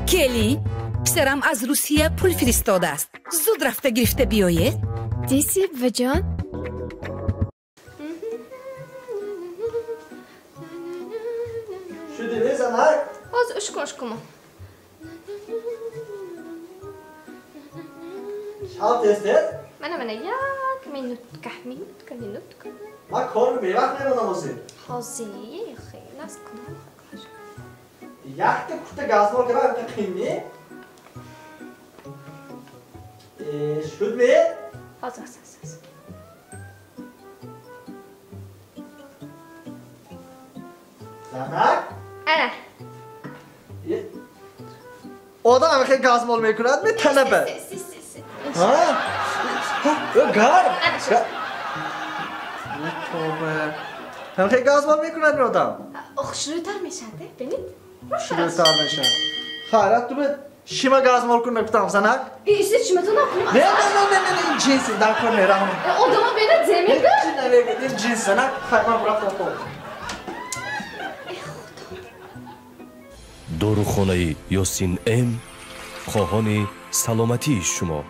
Келин, писарам аз Русия пул фиристодааст. Зуд рафта гирифта биёед. Диси, буваҷон. Шудими, занак? Ҳозир ушкун, ушкумо. Шав тез тез. Мана, мана, як минутка, минутка, минутка. Ман кор бевақт меронам ҳозир. Ҳозир, хеле кунам. Якта курта газмол кардам, ин қин не? Шудми? Ҳозир, ҳозир, ҳозир. Занак? Ана. Одам хеле газмол мекунад, метанаба. Ҳа? Гарм. Тавба. Ҳам хеле газмол мекунад одам. Хушрӯйтар мешавад, бинед? Хушрӯйтар мешавад. Хайрат, ту шима газмол кун мегуфтам, занак? Иси шиматон кунем? Не, не, не, не, не, ин ҷинс дар кор мераҳам. Одамо бинад, зе мегӯяд? Ҳеҷ намегӯяд, ин ҷинс, занак. Хайр, ман рафтам кор. Дорухонаи Ёсин М хоҳони саломатии шумо.